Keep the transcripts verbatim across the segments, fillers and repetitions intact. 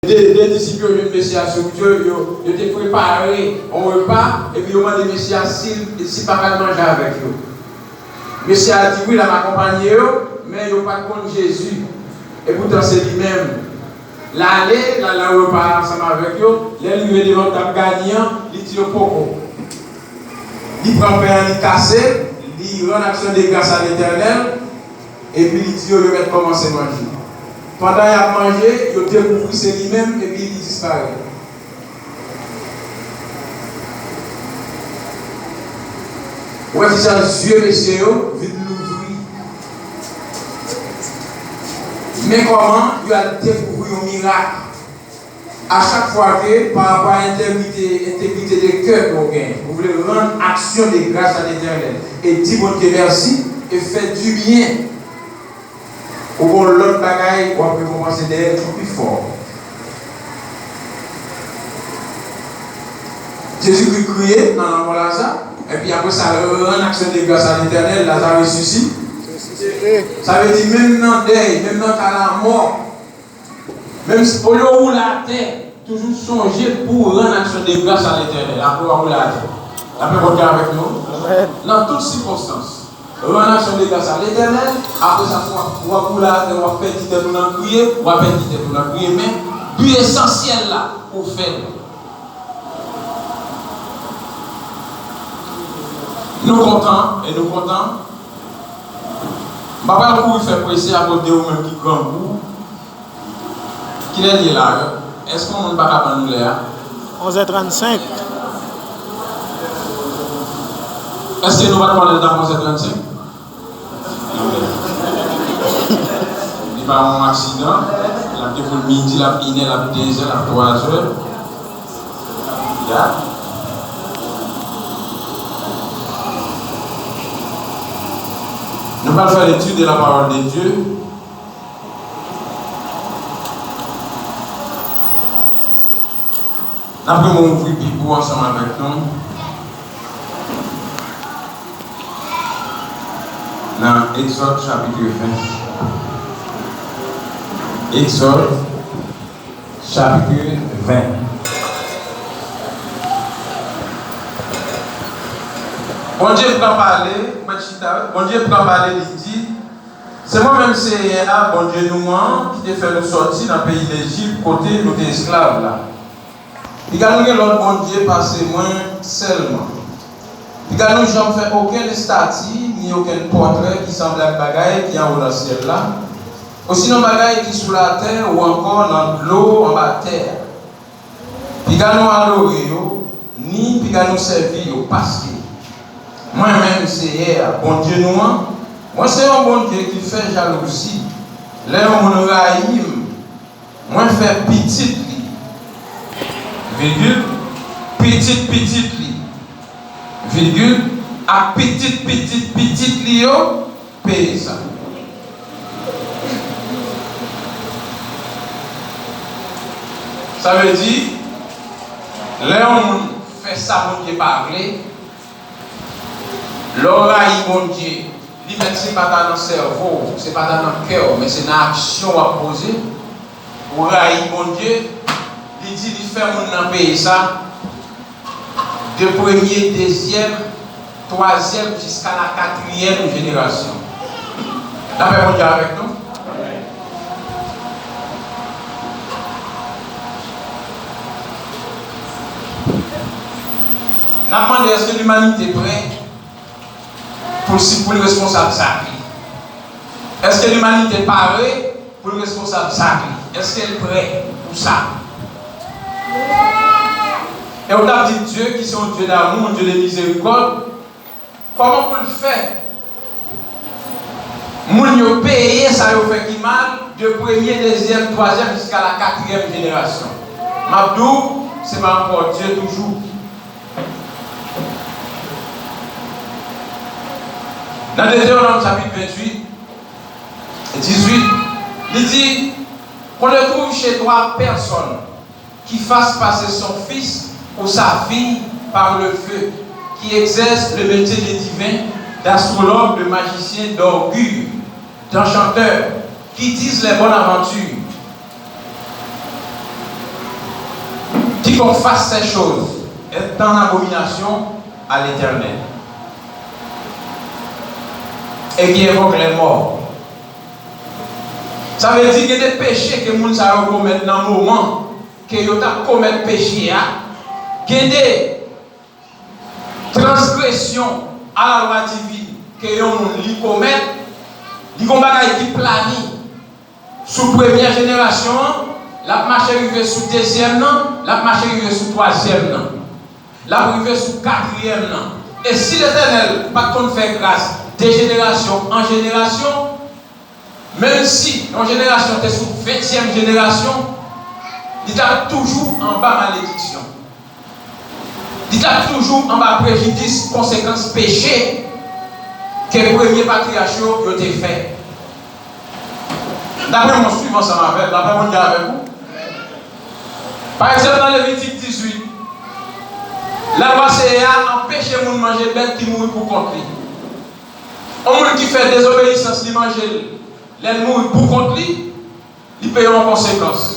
de, de disip yo jwenn Mesye a sou wout yo, yo, yo te prepare yon repa, epi yo mande Mesye a si, si l pa pral manje avèk yo. Mesye a di, "Wi, l ap akonpanye yo," men yo pa t konn Jezi. Epoutan, se li menm. L ale, l al nan repa a ansanm avèk yo. Lè l rive devan tab gadi an, li di yo, "Poko." Li pran pen an, li kase l, li rann aksyon de gras a Letènèl, epi li di yo, yo mèt kòmanse manje. Pandan y ap manje, yo dekouvri se li menm, epi li disparèt. Ou wè kijan zye mesye yo vin louvri. Men kòman yo al dekouvri yon mirak. A chak fwa ke, pa rapò a entegrite, entegrite de kè ke w genyen, ou vle rann aksyon de gras a Letènèl e di Bondye mèsi e fè dibyen, ou gon lòt bagay w ap rekonpanse dèyè ki pi fò. Jezikri kriye nan lanmò Laza, epi apre sa, l rann aksyon de gras a Letènèl, Laza resisi-, sa vle di, menm nan dèy, menm nan ka lamò, menm si, olye w woule atè, toujou sonje pou w rann aksyon de gras a Letènèl, apre w ap woule atè. Lapè Bondye avèk nou. Amèn. Nan tout sikonstans, rann aksyon de gras a Letènèl, apre sa, w ap, w ap woule atè, w ap pèdi tèt ou nan kriye, w ap pèdi tèt ou nan kriye, men bi esansyèl la, ou fè l. Nou kontan, e nou kontan. M pa pral kouri fè prese akoz de ou menm ki grangou. Kilè l ye la? Èske yon moun pa ka ban nou lè a? Onz è trannsenk. Èske nou pa t konnen l t ap onz è trannsenk? Li pa yon aksidan. L ap devoul midi, l ap inè, l ap dezè, l ap twazè. Ya. Nou pral fè l'étude de la parole de Dieu. N ap renmen ouvri Bib ou ansanm avèk nou nan Egzòd chapit ven. Egzòd chapit ven. Bondye pran pale, mwen chita, Bondye pran pale, li di, Se mwen menm Seyè a, Bondye nou an, ki te fè nou sòti nan peyi Lejip, kote nou te esklav la. Piga nou gen lòt bondye pase mwen sèlman. Piga nou janm fè okenn estati, ni okenn pòtrè ki sanble ak bagay ki anwo nan syèl la, osinon bagay ki sou latè ou ankò nan dlo anba tè a. Piga nou adore yo, ni piga nou sèvi yo, paske mwen menm, Seyè a, Bondye nou an, mwen se yon Bondye ki fè jalouzi. Lè yon moun rayi m, mwen fè pitit li, vigil, pitit pitit li, vigil, ak pitit pitit pitit li yo, peye sa. Sa vle di, lè yon moun fè sa Bondye pa vle, lè w rayi Bondye, li menm se pa ta nan sèvo w, se pa ta nan kè w, men se nan aksyon w ap poze. Ou rayi Bondye, li di li fè moun nan peye sa, de premye, dezyèm, twazyèm, jiska la katriyèm jenerasyon. Lapè Bondye avèk nou. N ap mande, èske limanite prè pou l si, pou l responsab zak li? Èske limanite pare pou l responsab zak li? Èske l prè pou sa? E w t ap di Dye ki se yon Dye damou, yon Dye de mizerikòd, kòman pou l fè moun yo peye sa yo fè ki mal, de premye, dezyèm, twazyèm, jiska la katriyèm jenerasyon? M ap di w, se pa ankò Dye toujou. Nan Detewonòm chapit venntuit, dizuit, li di, Qu'on ne trouve chez toi personne qui fasse passer son fils ou sa fille par le feu, qui exerce le métier de divin, d'astrologue, de magicien, d'augure, d'enchanteur, qui disent les bonnes aventures. Quiconque fasse ces choses est en abomination à l'Éternel, et qui invoque les morts. Sa vle di gen de peche ke moun sa yo komèt nan moman ke yo t ap komèt peche a, gen de transgresyon a la lwa divin ke yon moun li komèt, li gon bagay ki plane sou premyè jenerasyon an, l ap mache rive sou dezyèm nan, l ap mache rive sou twazyèm nan, l ap rive sou katriyèm nan. E si Letènèl pa t konn fè gras de jenerasyon an jenerasyon, menm si yon jenerasyon te sou ventyèm jenerasyon, li t ap toujou anba malediksyon. Li t ap toujou anba prejidis, konsekans peche ke premye patriyach yo, yo te fè. Dapre mwen, swiv ansanm avè m, lapè Bondye avèk ou. Pa egzanp, nan Levitik dizuit, lalwa Seyè a anpeche moun manje bèt ki mouri poukont li. Yon moun ki fè dezobeyisans, li manje l, lè l mouri poukont li, li peye yon konsekans.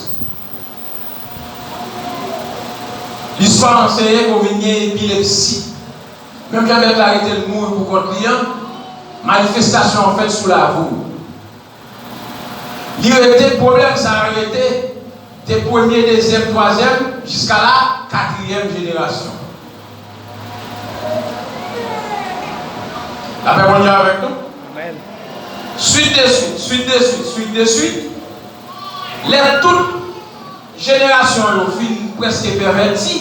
Listwa anseye ke w vin gen epilepsi. Menm jan bèt la rete l mouri poukont li an, manifestasyon an fèt sou lavi w. Li rete, pwoblèm sa a rete de premye, dezyèm, twazyèm, jiska la katriyèm jenerasyon. Lapè Bondye avèk nou. Amèn. Swit de swit, swit de swit, swit de swit. Lè tout jenerasyon yo fin prèske pèvèti,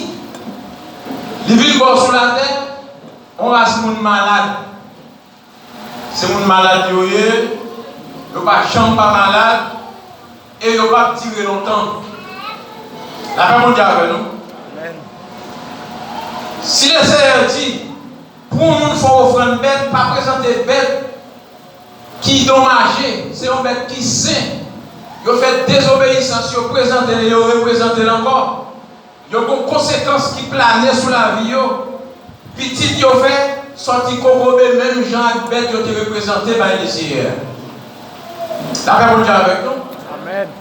li vin ba w sou latè, yon ras moun malad. Se moun malad yo ye, yo pa janm pa malad, e yo p ap dire lontan. Lapè Bondye avè nou. Amèn. Si Lesenyè di, pou yon moun fè yon ofrann bèt, pa prezante bèt ki domaje, se yon bèt ki sen. Yo fè dezobeyisans, yo prezante l, yo reprezante l ankò. Yo gon konsekans ki plane sou lavi yo. Pitit yo fè sòti kokobe menm jan ak bèt yo te reprezante bay Lesenyè. Lapè Bondye avèk nou. Amèn.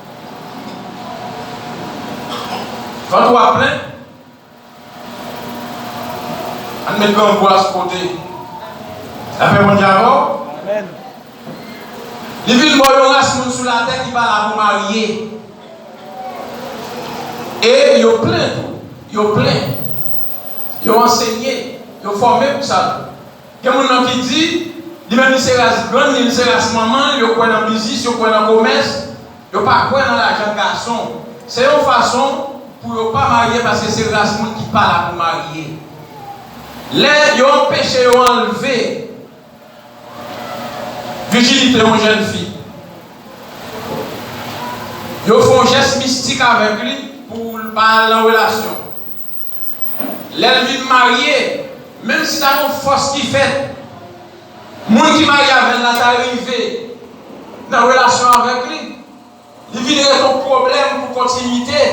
Vant ou ap plen. Ann met grangou a sou kote. Lapè Bondye avè w. Amèn. Li vin ba w yon ras moun sou latè ki pa la pou marye. E yo plen tou. Yo plen. Yo ansenye. Yo fòme pou sa tou. Gen moun nan ki di, li menm li se ras grann li, li se ras manman l, yo kwè nan biznis, yo kwè nan komès, yo pa kwè nan lajan gason. Se yon fason pou yo pa marye paske se ras moun ki pa la pou marye. Lè yo anpeche yo anlve vijinite yon jèn fi, yo fè yon jès mistik avèk li pou l pa al nan relasyon. Lè l vin marye, menm si ta gen yon fòs ki fèt, moun ki marye avè l la ta rive nan relasyon avèk li, li vin ret yon pwoblèm pou kontinite,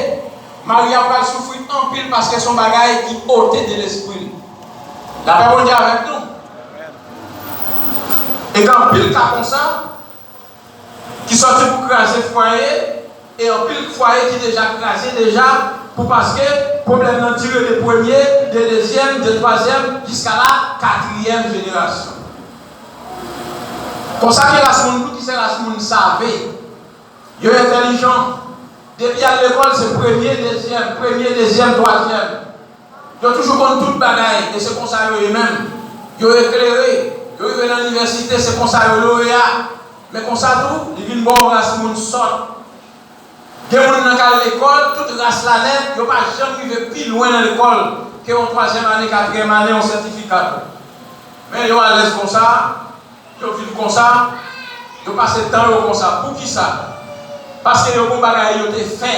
mari a pral soufri anpil paske se yon bagay ki ote de lespri l. Lapè Bondye avèk nou. E gen anpil ka konsa, ki sòti pou kraze fwaye, e anpil fwaye ki deja kraze deja, pou paske pwoblèm nan dire de premye, de dezyèm, de twazyèm, jiska la katriyèm jenerasyon. Konsa gen ras moun tou ki se ras moun save. Yo entèlijan. Depi y al lekòl, se premye, dezyèm, premye, dezyèm, twazyèm. Yo toujou konn tout bagay, e se konsa yo ye menm. Yo eklere, yo rive nan inivèsite, se konsa yo loreya. Men konsa tou, li vin ba w ras moun sòt. Gen moun nan k al lekòl, tout ras la nèt, yo pa janm rive pi lwen nan lekòl ke yon twazyèm ane, katriyèm ane, yon sètifika tou. Men yo alèz konsa, yo viv konsa, yo pase tan yo konsa. Poukisa? Paske yo gon bagay yo te fè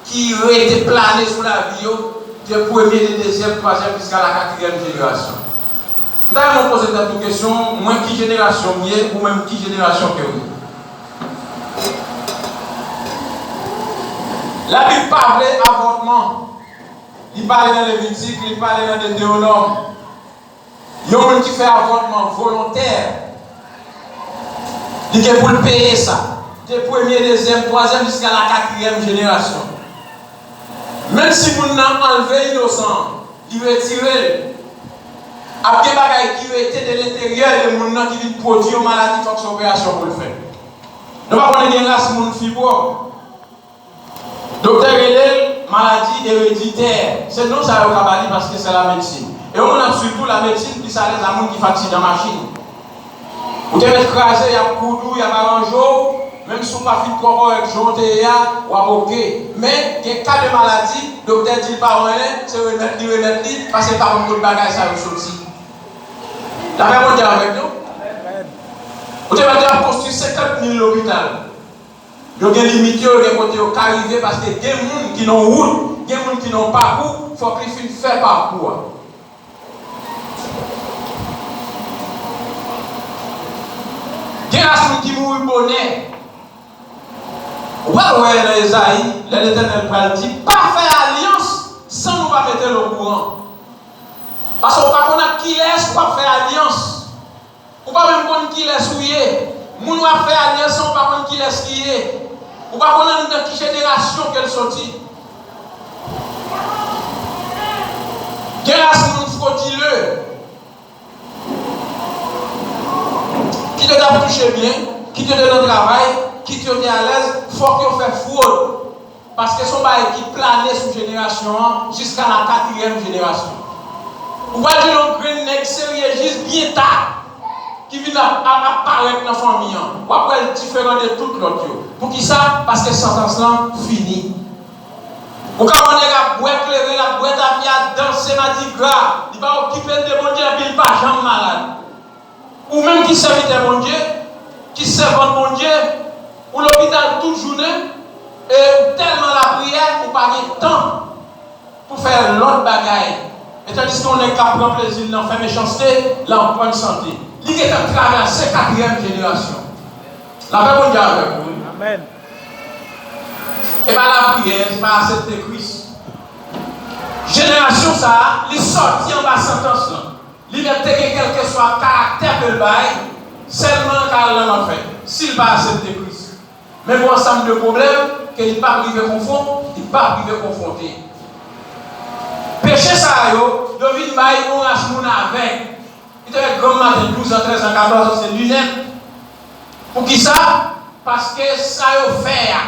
ki rete plane sou lavi yo, de premye, de dezyèm, twazyèm, jiska la katriyèm jenerasyon. M ta renmen w poze tèt ou kesyon, mwen ki jenerasyon m ye, ou menm ki jenerasyon ke w ye? Labib pa vle avòtman. Li pale nan Levitik, li pale nan Detewonòm. Yon moun ki fè avòtman volontè, li gen pou l peye sa. De premye, dezyèm, twazyèm, jiska la katriyèm jenerasyon. Menm Si moun nan anlve inosan an, li retire l, ap gen bagay ki rete de lenteryè de moun nan ki vin pwodui yon maladi, fòk se operasyon pou l fè. Nou pa konnen gen ras moun fibwòm. Doktè rele l maladi ereditè. Se non sa yo ka ba li paske se lamedsin. E yon moun ap swiv tou lamedsin plis alèz a moun ki fè aksidan machin. Ou te mèt kraze, y ap koud ou, y ap aranje w, menm si w pa fin twò kòrèk jan w te ye a, w ap oke. Men, gen ka de maladi, doktè di l pa wè anyen, se remèt li remèt li, paske l pa konn kot bagay sa yo soti. Lapè Bondye avèk nou. Ou te mèt ap konstwi senkant mil lopital. Yo gen limit yo, yo gen kote yo ka rive, paske gen moun ki nan wout, gen moun ki nan pakou, fòk li fin fè pakou a. Gen ras moun ki mouri bonè. Ou pral wè nan Ezayi, lè Letènèl pral di, pa fè alyans san nou pa mete l okouran. Paske ou pa konn ak kilès w ap fè alyans. Ou pa menm konn kilès ou ye. Moun w ap fè alyans an, ou pa konn kilès li ye. Ou pa konn anndan ki jenerasyon ke l soti. Gen ras moun fwodile. Kit yo t ap touche byen, kit yo te nan travay, kit yo te alèz, fòk yo fè fwod. Paske se yon bagay ki plane sou jenerasyon an jiska la katriyèm jenerasyon. Ou pral jwenn yon grenn nèg serye jis byen ta ki vin ap, ap, ap parèt nan fanmi an. W ap wè l diferan de tout lòt yo. Poukisa? Paske santans lan fini. Ou ka wè yon nèg ap bwè kleren, l ap bwè tafya, danse madigra, li pa okipe l de Bondye, epi l pa janm malad. Ou menm ki sèvitè Bondye, ki sèvant Bondye, ou lopital tout jounen, e ou tèlman lapriyè, ou pa gen tan pou fè lòt bagay. E tandiske yon nèg k ap pran plezi l nan fè mechanste, l an bòn sante. Li gentan travèse katriyèm jenerasyon. Lapè Bondye avèk ou. Amèn. E pa lapriyè, se pa aksepte Kris. Jenerasyon sa a, li sòti anba santans lan. Li mèt te gen kèlkeswa karaktè ke l bay, sèlman l ka al nan lanfè, si l pa aksepte Kris. Men gen yon ansanm de pwoblèm ke li p ap rive konfwon-, li p ap rive konfwonte. Peche sa yo, yo vin bay yon ras moun avèg. Li te fè granm maten, douz an, trèz an, katòz an, se linèt. Poukisa? Paske sa yo fè a,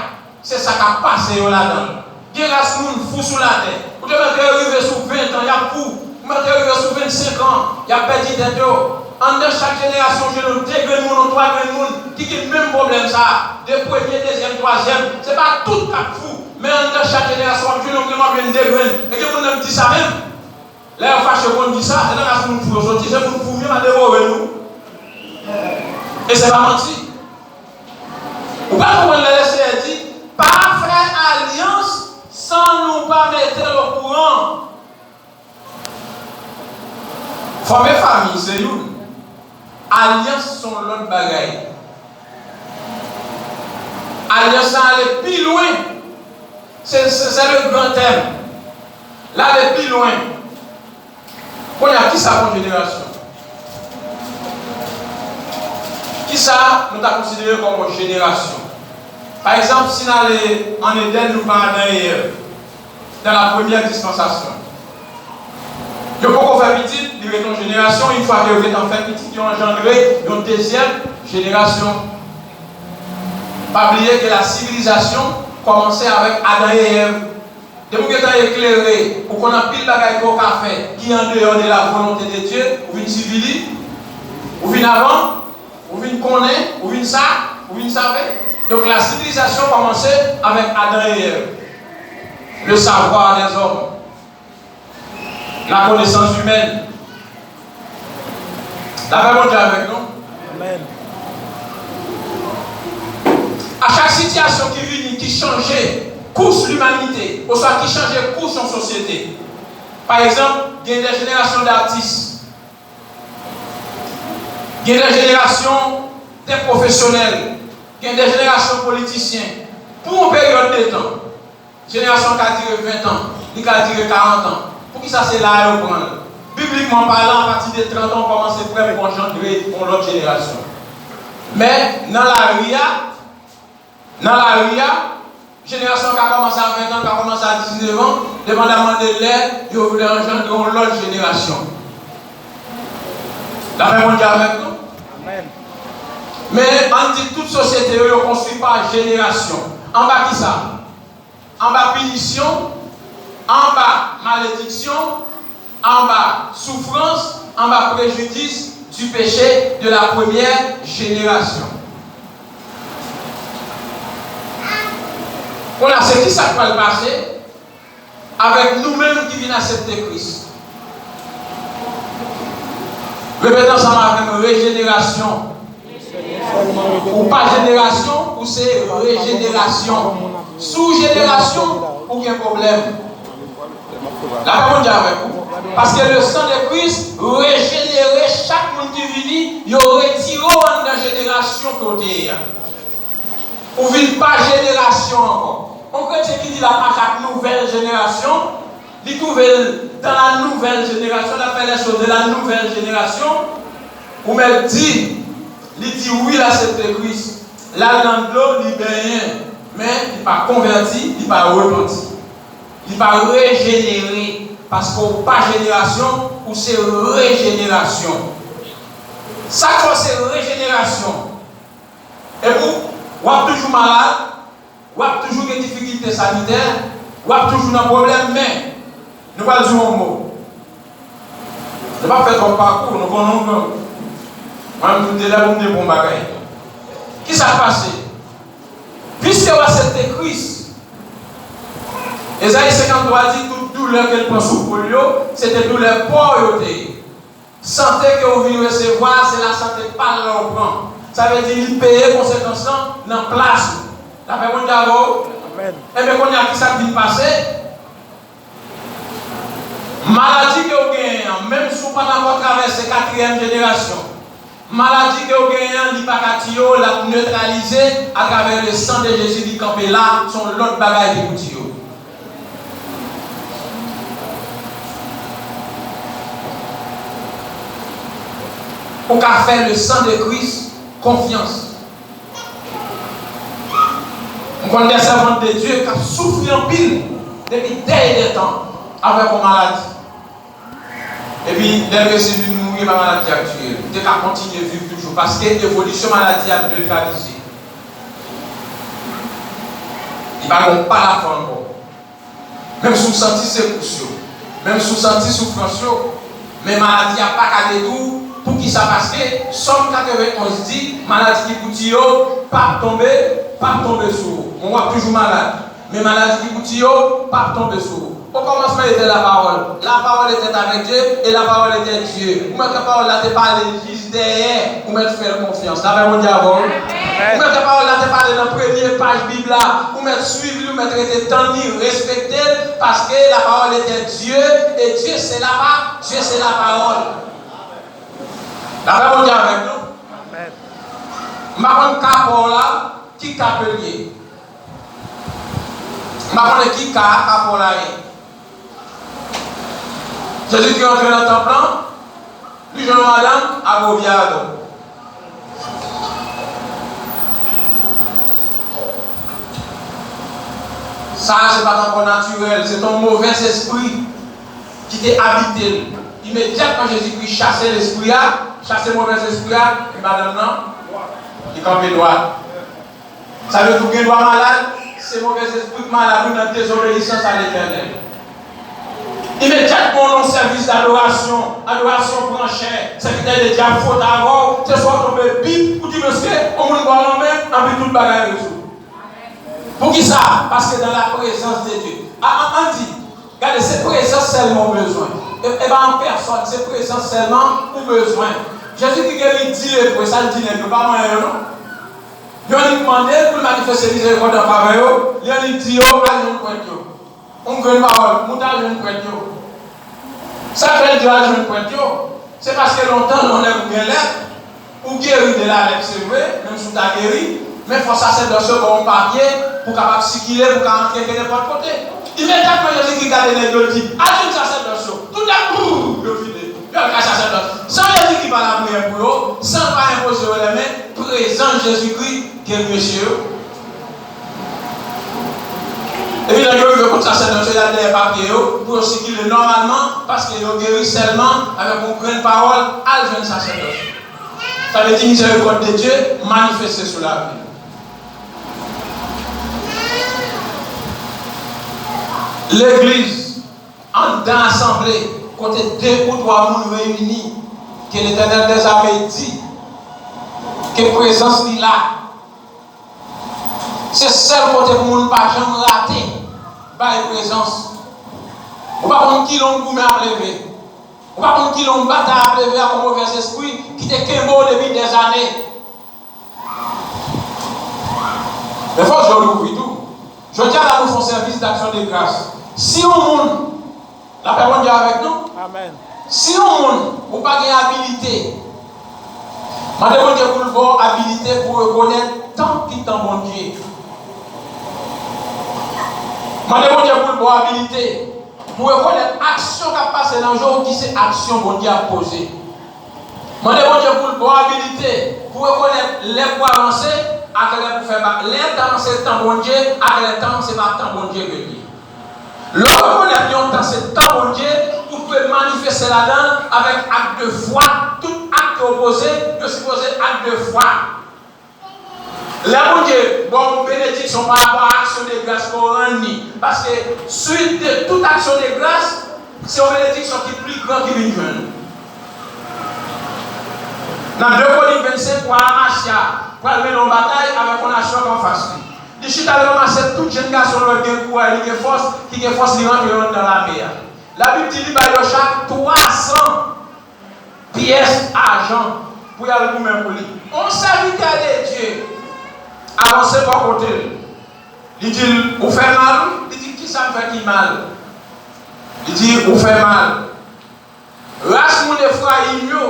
se sa k ap pase yo ladan l. Gen ras moun fou sou latè. Ou te mèt rive sou ven an, y ap fou. Ou mèt rive sou vennsenk an, y ap pèdi tèt yo. Anndan chak jenerasyon, w jwenn yon de grenn moun, yon twa grenn moun ki gen menm pwoblèm sa a. De premye, dezyèm, twazyèm. Se pa tout k ap fou, men anndan chak jenerasyon, w ap jwenn yon grenn, w ap jwenn de grenn. E gen moun nan ki di sa menm. Lè yo fache, yo konn di sa, se nan ras moun fou yo soti, se moun fou yo pa devore nou. E se pa manti. Ou pa konprann lè Lesenyè di, pa fè alyans san nou pa mete l okouran. Fòme fanmi se youn. Alyans se yon lòt bagay. Alyans la ale pi lwen. Se, se, se le gran tèm. L ale pi lwen. Kounye a, kisa k yon jenerasyon? Kisa nou ta konsidere kòm yon jenerasyon? Pa egzanp, si n ale ann Edenn, nou pran Adan e Èv, dans la première dispensation. Yo poko fè pitit, li ret yon jenerasyon, yon fwa ke yo gentan fè pitit, yo anjandre yon dezyèm jenerasyon. Pa bliye ke la sivilizasyon kòmanse avèk Adan e Èv. Depi w gentan eklere, ou konn anpil bagay ke w ka fè ki andeyò de la volonte de Dye, ou vin sivili, ou vin avan, ou vin konnen, ou vin sa, ou vin save. Donk, la sivilizasyon kòmanse avèk Adan e Èv. Le savoir des hommes. La connaissance humaine. Lapè Bondye avèk nou. Amèn. A chak sitiyasyon ki vini, ki chanje kous limanite, oswa ki chanje kous yon sosyete. Pa egzanp, gen de jenerasyon datis, gen de jenerasyon de pwofesyonèl, gen de jenerasyon politisyen. Pou yon peryòd de tan, jenerasyon ka dire ven tan, li ka dire karant an. Poukisa se la a yo pran l? Biblikman palan, apati de trant an, ou kòmanse prè pou anjandre yon lòt jenerasyon. Men, nan lari a, nan lari a, Jenerasyon an ka kòmanse a ven an, ka kòmanse a diznèf an, depandaman de lè yo vle anjandre yon lòt jenerasyon. Lapè Bondye avèk nou. Men, ann di tout sosyete yo, yo konstwi pa jenerasyon. Anba ki sa? Anba pinisyon, anba malediksyon, anba soufrans, anba prejidis du péché de la première génération. Kounye a, se ki sa k pral pase avèk nou menm ki vin aksepte Kris? Repete ansanm avè m, rejenerasyon. Ou pa jenerasyon, ou se rejenerasyon. Si w jenerasyon, ou gen pwoblèm. Lapè Bondye avèk ou. Paske le sang de Christ rejenere chak moun ki vini, yo retire w anndan jenerasyon ke w te ye a. Ou vin pa jenerasyon ankò. Yon kretyen ki di l ap mache ak nouvèl jenerasyon, li twouve l dans la nouvelle génération, l ap fè les choses de la nouvelle génération. Ou mèt di, li di wi, l aksepte Kris, l al nan dlo, li benyen, men li pa konvèti, li pa repanti. Li pa rejenere, paske w pa jenerasyon, ou se rejenerasyon. Sa k fè w se rejenerasyon? Epi w ap toujou malad, w ap toujou gen difikilte sanitè, w ap toujou nan pwoblèm, men nou pral di w yon mo. Nou p ap fè twòp pakou, nou konnen w gran. Mwen menm, m te la pou m te bon bagay. Ki sa k pase? Piske w aksepte Kris, Ezayi senkanntwa di, tout doulè ke l pran sou po l yo, se te doulè pò yo te ye. Sante ke w vin resevwa, se lasante pa l la w pran. Sa vle di li peye konsekans lan nan plas ou. Lapè Bondye avè w. Amèn. Enben, kounye a, ki sa k vin pase? Maladi ke w genyen an, menm si w pa t ankò travèse katriyèm jenerasyon, maladi ke w genyen an, li pa ka tiye w, l ap netralize atravè le sang de Jésus, li kanpe la, se yon lòt bagay ki pou tiye w. Ou ka fè le sang de Christ konfyans. M konn de sèvant de Dye k ap soufri anpil depi dèyè de tan avèk yon maladi. Epi, lè l resi vin mouri, e pa maladi a k tiye l. Li te ka kontinye viv toujou, paske evolisyon maladi a netralize. Li pa gen yon pa l ap fè ankò. Menm si w santi sekous yo, menm si w santi soufrans yo, men maladi a pa ka detwi w. Poukisa? Paske Sòm katrevenn onz di, maladi ki pou tiye w p ap tonbe, p ap tonbe sou ou. Men w ap toujou malad. Men maladi ki pou tiye w p ap tonbe sou ou. Au commencement était la parole. La parole était avec Dieu et la parole était Dieu. Ou mèt wè pawòl la te pale jis dèyè, ou mèt fè l konfyans. Lapè Bondye avè w. Ou mèt wè pawòl la te pale nan premye paj Bib la, ou mèt swiv li, ou mèt rete tann li, respekte l, paske la parole était Dieu et Dieu c'est la pa-, Dieu c'est la parole. Lapè Bondye avèk nou. M pa konn ka pa w la, ki ka ke l ye? M pa konnen ki ka, ka pa w la ye. Jezikri antre nan tanp lan, li jwenn yon madanm, agovyado. Sa a, se pa t ankò natirèl, se t yon movèzespri ki te abite l. Imedyatman, Jezikri chase lespri a, chase movèzespri a, e madanm nan, li kanpe dwat. Sa vle di w gen dwa malad, se movèzespri k malad ou nan dezobeyisans a Letènèl. Imedyatman w nan yon sèvis dadorasyon, adorasyon pran chè, sèvitè de Dye a fwote avè w, se swa w tonbe bip, ou di, "Mesye, yon moun ba w lanmen, anpi tout bagay rezoud." Poukisa? Paske dans la présence de Dieu. A, a, ann di, gade, se prezans sèlman w bezwen. E, e pa yon pèsòn, se prezans sèlman ou bezwen. Jezikri geri dis lepre, sa l di nèg yo, pa manyen yo non. Yo annik mande l pou l manifeste mizerikòd anfavè yo, li annik di yo, "Al jwenn prèt yo." Yon grenn pawòl, "Moute al jwenn prèt yo." Sa k fè l di yo al jwenn prèt yo, se paske lontan, lè w nèg ou gen lèp, ou geri de la lèp, se vre, menm si w ta geri, men fò sasèdòs yo ba w yon papye pou w kapab sikile, pou w ka antre ke nenpòt kote. Imedyatman, Jezikri gade nèg yo, l di, "Al jwenn sasèdòs yo." Tout nèg, boum, yo vide. Yo al kay sasèdòs. San Jezikri pa lapriyè pou yo, san l pa enpoze yo lèmen, prezans Jezikri geri mesye yo. Epi lè yo rive kot sasèdòs yo, y al dèyè papye yo pou yo sikile nòmalman, paske yo geri sèlman avèk yon grenn pawòl, al jwenn sasèdòs. Sa vle di mizèrikòd de Dye manifeste sou lavi. Legliz, anndan asanble, kote de ou twa moun reyini, ke Letènèl dèzame di ke prezans li la. Se sèl kote pou moun pa janm rate bay prezans. Ou pa konn kilè yon goumen ap leve. Ou pa konn kilè yon batay ap leve ak yon movèzespri ki te kenbe w depi dèzane. Men fò je w louvri tou. Jodi a la nou fè yon sèvis d'action de grâce. Si yon moun, lapè Bondye avèk nou. Amèn. Si yon moun ou pa gen abilite, mande Bondye pou l ba w abilite pou rekonèt tan ki tan Bondye. Mande Bondye pou l ba w abilite pou rekonèt aksyon k ap pase nan je w ki se aksyon Bondye ap poze. Mande Bondye pou l ba w abilite pou rekonèt lè pou avanse ak lè pou fè ba, lè tan an se tan Bondye ak lè tan an se pa tan Bondye ke l ye. Lè w rekonèt yon tan se tan Bondye, ou dwe manifeste ladan l avèk ak de fwa. Tout ak ke w poze, yo sipoze ak de fwa. Lè Bondye ba w yon benediksyon pa rapò a aksyon de gras ke w rann li, paske swit de tout aksyon de gras, se yon benediksyon ki pli gran ki vin jwenn ou. Nan de Korin vennsenk, wa Amasyas pral mennen yon batay avèk yon nasyon k anfas li. Li chita, li ranmase tout jèn gason l wè gen kouraj, li gen fòs, ki gen fòs, li rantre yo anndan lame a. Labib di li ba yo chak twa san pyès ajan pou y al goumen pou li. Yon sèvitè de Dye avanse bò kote l. Li di l, ou fè mal, wi. Li di, kisa m fè ki mal? Li di, ou fè mal. Ras moun Efrayim yo,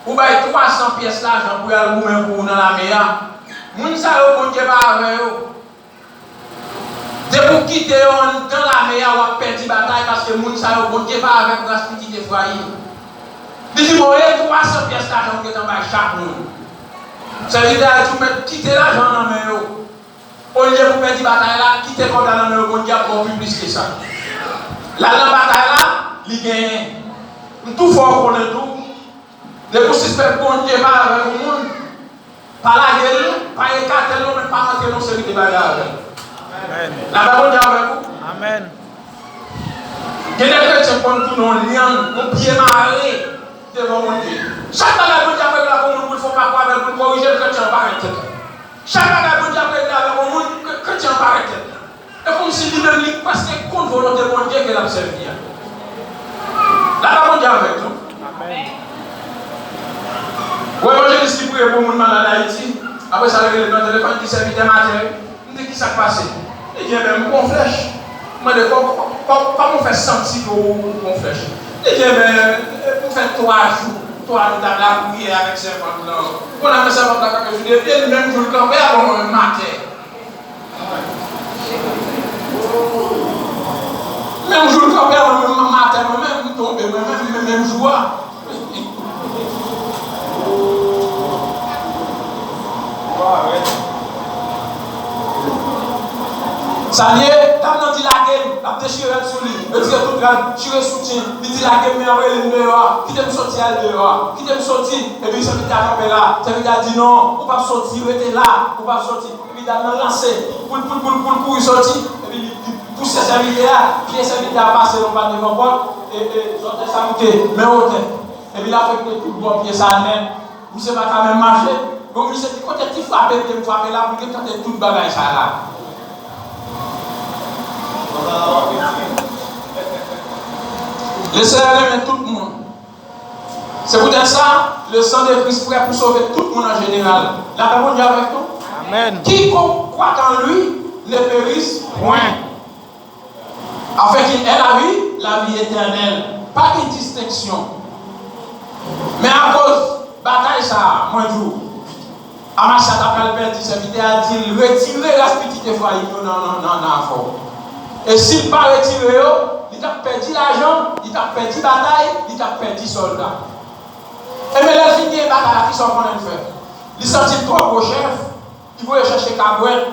ou bay twa san pyès lajan pou y al goumen pou ou nan lame a. Moun sa yo, Bondye pa avè yo. Depi w kite yo anndan lame a, w ap pèdi batay, paske moun sa yo, Bondye pa avèk ras pitit Efrayim. Li di, bon, e twa san pyès lajan m gentan bay chak moun. Sèvitè a di, ou mèt kite lajan an nan men yo. Olye pou pèdi batay la, kite kòb la nan men yo, Bondye ap ba w pi plis ke sa. L al nan batay la, li genyen. M tou fè w konnen tou, depi w sispèk Bondye pa avèk yon moun, pa lage l, pa ekate l non, men pa rantre nan yon seri de bagay avè l. Amèn. Lapè Bondye avèk ou. Amèn. Gen de kretyen k konn tounen yon lyann, yon pye mare devan Bondye. Chak bagay Bondye ap regle avèk yon moun pou l fè yon pako avè l, pou l korije l, kretyen an pa ret tèt. Chak bagay Bondye ap regle avèk yon moun, kre-, kretyen an pa ret tèt. E kòmsi li menm li prèske kont volonte Bondye ke l ap sèvi a. Lapè Bondye avèk nou. Amèn. Yon evanjelis ki priye pou moun malad Ayiti, apre sa l rele m nan telefòn, di sèvitè maten, m di kisa k pase? Li di, enben, m pran yon flèch. M mande, kò-, kò-, kò-, kòman w fè santi ke w pran yon flèch? Li di, enben, m fè twa jou, twa jou m t ap lapriyè avèk sèvant lan. Kounye a men sèvant la kanpe sou de pye l, menm jou l kanpe a, bon, mwen menm m atè. Menm jou l kanpe a, mwen menm m atè, mwen menm m tonbe, mwen menm, menm, menm jou a. Sa l ye, dam nan di lage m, l ap dechire rad sou li, retire tout rad, chire soutyen, li di lage m, men ap rele m deyò a, kite m soti al deyò a, kite m soti, epi sèvitè a kanpe la, sèvitè a di non, ou p ap soti, rete la, ou p ap soti. Epi dam nan lanse pou l, pou l, pou l, pou l kouri soti. Epi li, li pouse sèvitè a, pye sèvitè a pase nan pa devan pòt, e, e, zòtèy sa moute, men otè. Epi l afekte tout bò pye sa a nèt. Misye pa ka menm mache. Bon, misye di, kote ti frape m te m frape la pou l gen tante tout bagay sa la? Lesenyè renmen tout moun. C'est peut-être ça, le sang de Christ prêt pour sauver tout le monde en général. Lapè Bondye avèk nou. Amèn. Quiconque croit en lui ne périsse point, afin qu'il ait la vie, la vie éternelle. Pa gen distenksyon. Men akoz batay sa a, mwen di w, Amasa t ap pral pèdi, sèvitè a di l, retire ras pitit Efrayim yo nan, nan, nan, nan afè w. E si l pa retire yo, li t ap pèdi lajan, li t ap pèdi batay, li t ap pèdi sòlda. Ebyen, lè l fin genyen batay la, kisa w konnen l fè? Li santi l twò gwo chèf, li voye chèche kabwèt.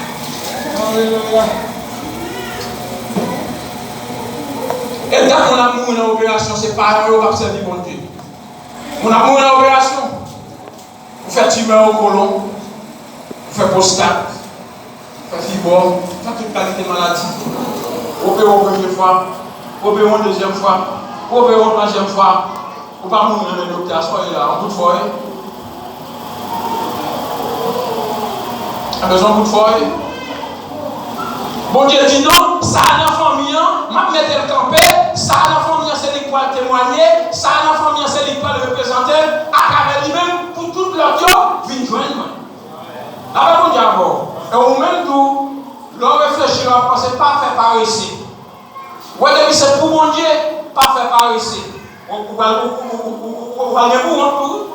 Gade moun ap mouri nan operasyon, se paran yo k ap sèvi Bondye. Moun ap mouri nan operasyon. Ou fè timè o kolon, ou fè pwostat, ou fè fibwòm, ou fè tout kalite maladi. Ou opere yon premye fwa, ou opere yon dezyèm fwa, ou opere yon twazyèm fwa, ou pa mouri nan men doktè a, sa w ye la, yon bout fò w ye. Ou bezwen yon bout fò w ye. Bondye di non, sa a nan fanmi an, m ap mete l kanpe, sa a nan fanmi an se li k pral temwanye, sa a nan fanmi an se li k pral reprezante l, atravè li menm, pou tout lòt yo vin jwenn mwen. Lapè Bondye avè w. E ou menm tou, lè w reflechi, lè w ap panse, pa fè parese. Wè depi se pou Bondye, pa fè parese. Ou, ou pral, ou, ou pral gen pou wont tou.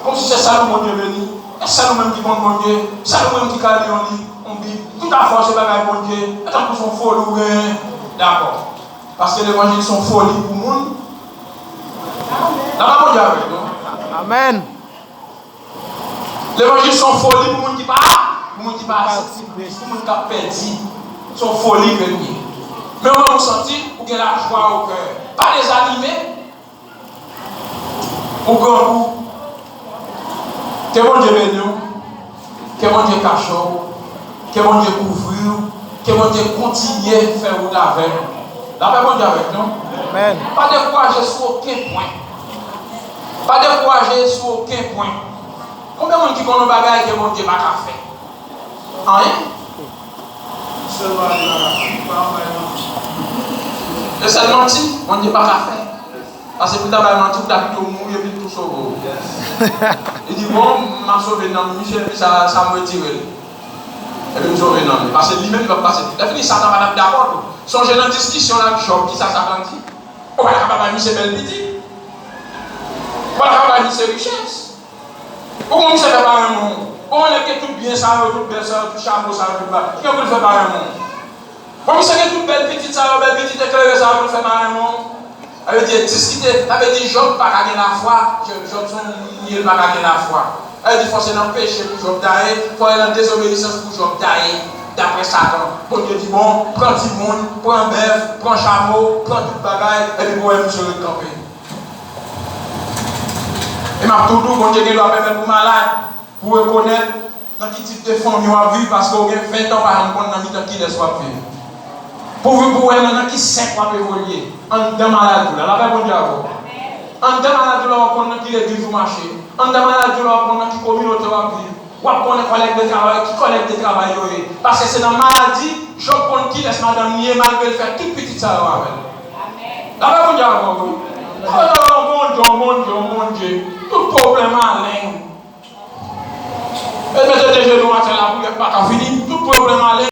Kòmsi se sèl ou Bondye beni. E sèl ou menm ki konn Bondye. Sèl ou menm ki ka li yon liv, yon bib. Tout afè w se bagay Bondye. E tankou se yon foli ou genyen. Dakò. Paske levanjil se yon foli pou moun. Lapè Bondye avè w, non? Amèn. Levanjil se yon foli pou moun ki pa, pou moun ki pa aksepte Kris, pou moun k ap pèdi. Se yon foli ke l ye. Men ou menm ou santi, ou gen lajwa o kè. Pa dezanime. Ou grangou. Ke Bondye beni w. Ke Bondye kache w. Ke Bondye kouvri w. Ke Bondye kontinye fè wout avè w. Lapè Bondye avèk nou. Amèn. Pa dekouraje sou okenn pwen. Pa dekouraje sou okenn pwen. Konbyen moun ki konn yon bagay ke Bondye pa ka fè? Anyen? E sèl manti, Bondye pa ka fè. Paske pou ta bay manti, ou ta pito mouri epi l tou sove w. Li di, bon, m ap sove nanm misye, epi sa, sa m retire l. Epi m sove nanm li. Paske li menm li p ap pase. Lè fini, Satan pa t ap dakò tou. Sonje nan diskisyon l ak Jòb, kisa Satan di? Ou pa ta kapab bay misye bèl pitit. Ou pa ta kapab bay misye richès. Ou konn misye fè pa renmen w. Ou konn nèg gen tout byen sa yo, tout bèl sa yo, tout chapo sa yo, tout ba. Kijan pou l fè pa renmen w? Bon, misye gen tout bèl pitit sa yo, bèl pitit eklere sa yo, pou l fè pa renmen w. Sa vle di, diskite, sa vle di, Jòb pa ka gen lafwa. Jòb, Jòb se yon moun, li pa ka gen lafwa. Sa vle di, fò se nan peche pou Jòb ta ye, fò se nan dezobeyisans pou Jòb ta ye, daprè Satan. Bondye di, bon, pran timoun, pran bèf, pran chapo, pran tout bagay, epi pou wè misye ret kanpe. E m ap tou di w, Bondye gen dwa pèmèt ou malad pou w rekonèt nan ki tip de fanmi w ap viv, paske w gen ven tan w pa janm konn nan mitan kilès w ap viv. Pou w, pou w wè nan, nan ki sèk w ap evolye, anndan maladi w la. Lapè Bondye avè w. Anndan maladi w la, w ap konn nan ki legliz ou mache. Anndan maladi w la, w ap konn nan ki kominote w ap viv. W ap konnen kòlèg de travay, ki kòlèg de travay yo ye. Paske se nan maladi, Jòb konn kilès madanm li ye, malgre l fè tout pitit sa yo avè l. Lapè Bondye avè w, wi. Lapè Bondye, Bondye, Bondye, Bondye. Tout pwoblèm alen. E mete de jenou atè la, priyè pa ka fini. Tout pwoblèm alen.